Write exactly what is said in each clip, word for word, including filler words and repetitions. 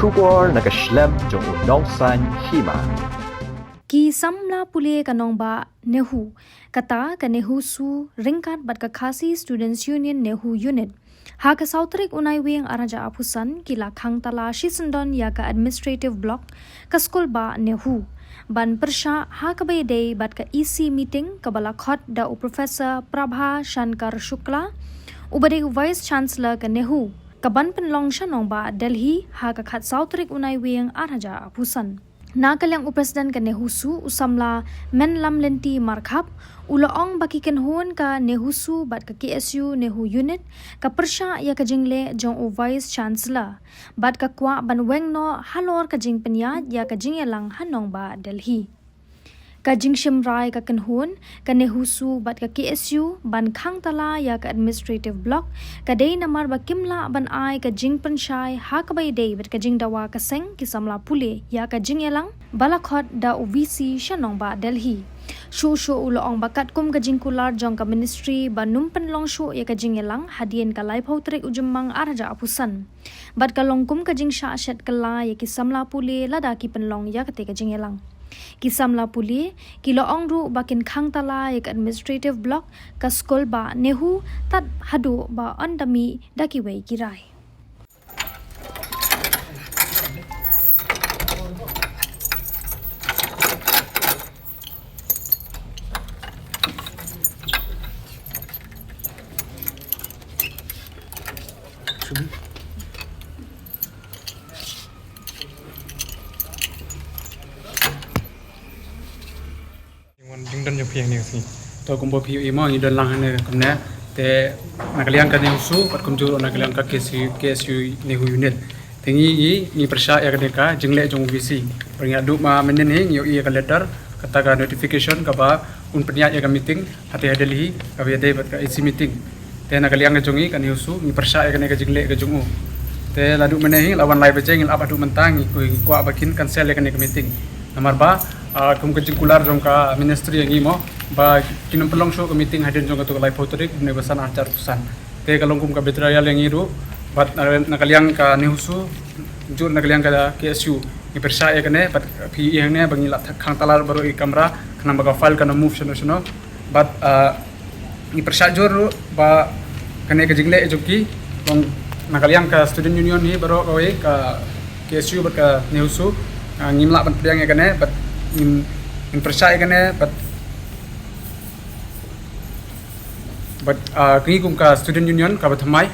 Khubor na ka shlem jong u Nongsaiñ Hima. Ki samla pule ka nongbah NEHU, kata ka NEHUSU, ryngkat bad ka Khasi Students Union NEHU Unit, ha ka saw tarik u Naiwieng arhajar arphew san, ki la khang tala shisyndon ïa ka Administrative Block, ka skulbah NEHU, ban pyrshah ha kaba ïadei bad ka E C meeting kaba la khot da u Professor Prabha Shankar Shukla, uba dei u Vice Chancellor ka NEHU, kaban pynlong sha nongbah Delhi ha ka khatsaw tarik u Naiwieng arhajar arphew san. Na ka liang u President ka NEHUSU, u samla Menlamlynti Markhap, u la ong ba ki kynhun ka NEHUSU bad ka K S U NEHU Unit ka pyrshah ïa ka jingleh jong u Vice Chancellor bad ka kwah ban weng noh halor ka jingpynïaid ïa ka jingïalang ha nongbah Delhi. Ka jingshim rai ka kynhun ka NEHUSU bad ka K S U ban khang tala ïa ka Administrative Block ka dei namar ba kim lah ban ai ka jingpynshai ha kaba ïadei bad ka jingdawa ka seng ki samla pule ïa ka jingïalang ba la khot da u V C sha nongbah Delhi. Shuh shuh u la ong ba katkum ka jingkular jong ka Ministry ban ym pynlong shuh ïa ka jingïalang hadien ka laiphew tarik u Jymmang arhajar arphew san, bad ka long kum ka jingshah shet kylla ïa ki samla pule lada ki pynlong ïa kata ka jingïalang. Ki samla pule ki la ong ruh ba kin khang tala ïa ka Administrative Block, ka skulbah NEHU, tad haduh ba yn da mih da kiwei ki rai. Jingwan jingdon jong phi hangne ka sngi. To kumba phi ïohi mo ngi don lang hangne kumne. Te na ka liang ka NEHUSU bad kumjuh na ka liang ka K S U, K S U NEHU Unit. Te ngi, ngi, ngi pyrshah ïa kane ka jingleh jong u V C. Bad ngi haduh ma mynnin hi ngi ïohi ïa ka letter, kata ka notification kaba un pynïaid ïa ka meeting hangtei ha Delhi kaba ïadei bad ka E C meeting. Te na ka liang ka jong ngi ka NEHUSU ngi pyrshah ïa kane ka jingleh ka jong u. Te la haduh mynne hi la wan lai baje, ngi la ap haduh mynta, ngi kwah ba kin cancel ïa kane ka meeting. Namar ba, ah, kum ka jingkular jong ka Ministry ïa ngi mo ba kin ym pynlong shuh ka meeting hadien jong katu ka laiphew tarik u bnai ba san arhajar arphew san. Te ka long kum ka betrayal ïa ngi ruh bad na, na ka liang ka NEHUSU, jur na ka liang ka K S U. Ngi pyrshah ïa kane bad phi ïohi hangne ba ngi la khang tala baroh ki kamra khnang ba ka file kan ym move shano shano. Bad, ah, ngi pyrshah jur ruh ba kane ka jingleh jong ki, long na ka liang ka Student Union hi baroh kawei, ka K S U bad ka NEHUSU, ah, ngim lah ban pdiang ïa kane bad ngin, ngin pyrshah ïa kane bad, bad, ah, ka ngi kum ka Student Union kaba thymmai,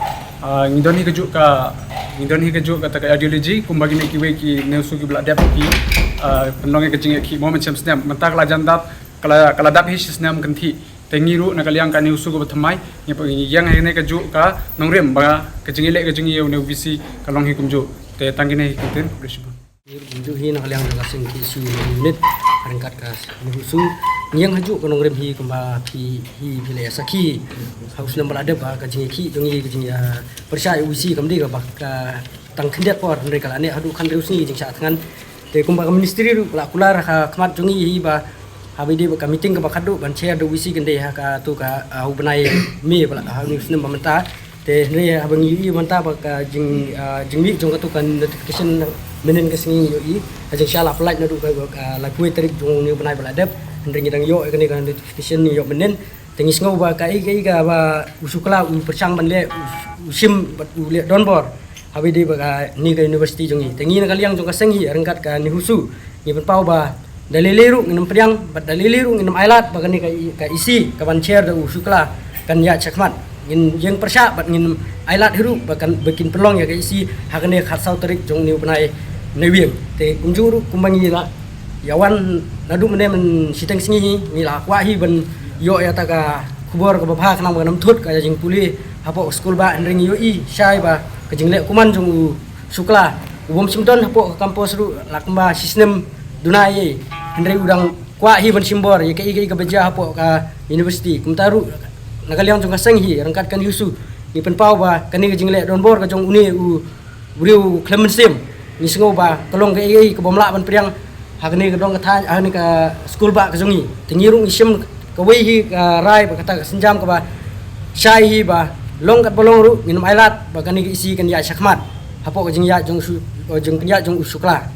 ah, ngi don hi kajuh ka, ngi don hi kajuh kata ka ideology kumba kine kiwei ki NEHUSU kiba la dep ki, ah, pynlong ïa ka jingïakhih mo mynshem snem, mynta ka la jan dap, ka la, ka la dap hi shi snem kynthih. Te ngi ruh na ka liang ka NEHUSU kaba thymmai ngi pyn, ngi ïeng ha kane kajuh ka nongrim ba ka jingïaleh ka jong ngi ïa une u V C ka long hi kumjuh. Te tang kine hi ki ktien, khublei shibun. Ngi ruh kumjuh hi na ka liang jong ka seng K S U unit ryngkat ka NEHUSU. Ngi ïeng hajuh ka nongrim hi kumba phi hi phi la ïa sakhi ha u snem ba la dep ba ka jingïakhih jong ngi, ka jingïapyrshah ïa u V C kam dei kaba ka tang khyndiat por, hynrei ka la neh haduh khathynriew sngi jingshah thngan. Te kumba ka Ministry ruh ka la kular ha khmat jong ngi hi ba haba ïadei bad ka meeting kaba khatduh ban chair da u V C kan dei ha katu ka, ah, u bnai May ba la, ha une u snem ba mynta. Te hynrei haba ngi ïohi mynta ba ka jing, ah, jingmih jong katu ka notification mynnin ka sngi ngi ïohi ka jingshah la pyllait naduh ka, ka laiphew tarik jong une u bnai ba la dep, hynrei ngi dang ïoh ïa kane ka notification, ngi ïoh mynnin. Te ngi sngew ba kaei kaei kaba u Shukla u pyrshang ban leh, u, u shim bad u leh donbor haba ïadei bad kane ka university jong ngi. Te ngi na ka liang jong ka seng hi ryngkat ka NEHUSU ngi pynpaw ba da lei lei ruh ngin ym pdiang bad da lei lei ruh ngin ym ailad ba kane ka, ka E C kaban chair da u Shukla kan ïaid shakhmat. Ngin ïeng pyrshah bad ngin ym ailad hi ruh ba kan, ba kin pynlong ïa ka E C ha kane ka khatsaw tarik jong une u bnai Naiwieng. Te kumjuh ruh kumba ngi la ïa wan naduh mynne mynshiteng sngi hi, ngi la kwah hi ban ïoh ïa kata ka khubor kaba bha khnang ba kan ym thut ka jingpule hapoh skulbah, hynrei ngi ïohi shai ba ka jingleh kuman jong u Shukla u bym shym don hapoh ka campus ruh la kumba shi snem duna ei, hynrei u dang kwah hi ban shim bor ïa kaei kaei kaba jia hapoh ka university. Kumta ruh na ka liang jong ka seng hi ryngkat ka NEHUSU ngi pynpaw ba kane ka jingleh donbor ka jong une u briew khlem mynsiem, ngi sngew ba ka long kaei kaei ka bym lah ban pdiang ha kane ka dong ka thaiñ, ha kane ka skulbah ka jong ngi. Te ngi ruh ngi shim kawei hi ka rai bad kata ka sienjam kaba shai hi ba long katba long ruh ngin ym ailad ba kane ka E C kan ïaid shakhmat. hapoh ka jingïaid jong u Shu-, jingpynïaid jong u Shukla.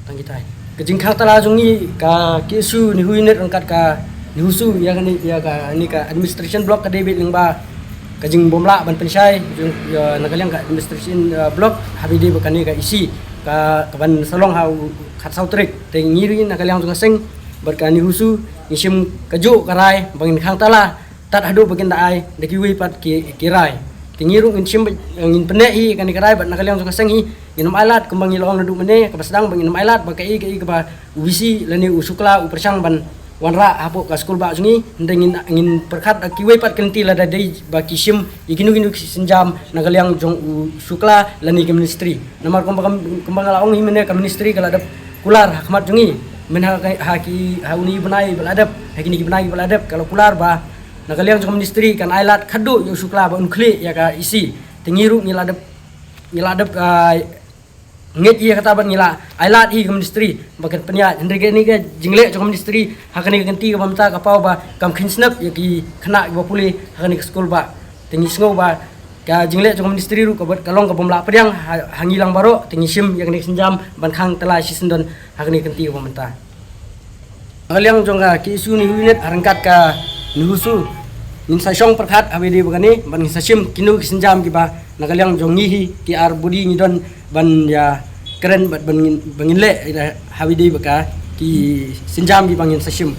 Tang kitai. Ka jingkhang tala jong ngi ka KSU NEHU Unit ryngkat ka NEHUSU ïa kane, ïa kane ka administration block ka dei beit lyngba ka jingbymlah ban pynshai jong, ïa, na ka liang ka administration, uh, block ha ba ïadei bad kane ka EC ka, ka ban sa long ha u khatsaw tarik. Te ngi ruh na ka liang jong ka seng bad ka NEHUSU ngi shim kajuh ka rai ba ngin khang tala tad haduh ba kin da ai da kiwei pat ki, ki rai. Te ngi ruh ngin shim, ngin pynneh hi kane ka rai bad na ka liang jong ka seng hi ngin ym ailad kumba ngi la ong naduh mynne, kaba sdang ba ngin ym ailad ba kaei kaei kaba u VC lane u Shukla u pyrshang ban wanrah hapoh ka skul bah jong ngi. Hynrei ngin, ngin pyrkhat da kiwei pat ki lynti lada dei ba ki shim ïa kino kino ki sienjam na ka liang jong u Shukla lane ka ministry. Namar kumba, kumba nga la ong hi mynne, ka ministry ka la dep kular ha khmat jong ngi. Mynha ka, ha ki, ha une u bnai ba la dep, ha kine ki bnai ba la dep ka la kular ba na ka liang jong ka ministry kan ailad khadduh ïa u Shukla ba un khlieh ïa ka EC. Te ngi ruh ngi la dep, ngi la dep, ah, ngeit ïa kata bad ngi la ailad hi ka ministry ba kan pynïaid. Hynrei kane ka jingleh jong ka ministry ha kane ka kynti kaba mynta ka paw ba kam kheiñ snep ïa ki khynnah kiba pule ha kane ka skul bah. Te ngi sngew ba ka jingleh jong ka ministry ruh ka bad ka long ka bym lah pdiang ha, ha ngi lang baroh. Te ngi shim ïa kane ka sienjam ban khang tala shisyndon ha kane ka kynti kaba mynta. Na ka liang jong ka KSU NEHU Unit ha ryngkat ka NEHUSU ngin sa shong pyrkhat ha ba ïadei bad kane bad ngin sa shim kino ki sienjam kiba na ka liang jong ngi hi ki ar body ngi don ban ïa kren bad ban ngin, ban ngin leh ha ba ïadei bad ka ki sienjam kiba ngin sa shim.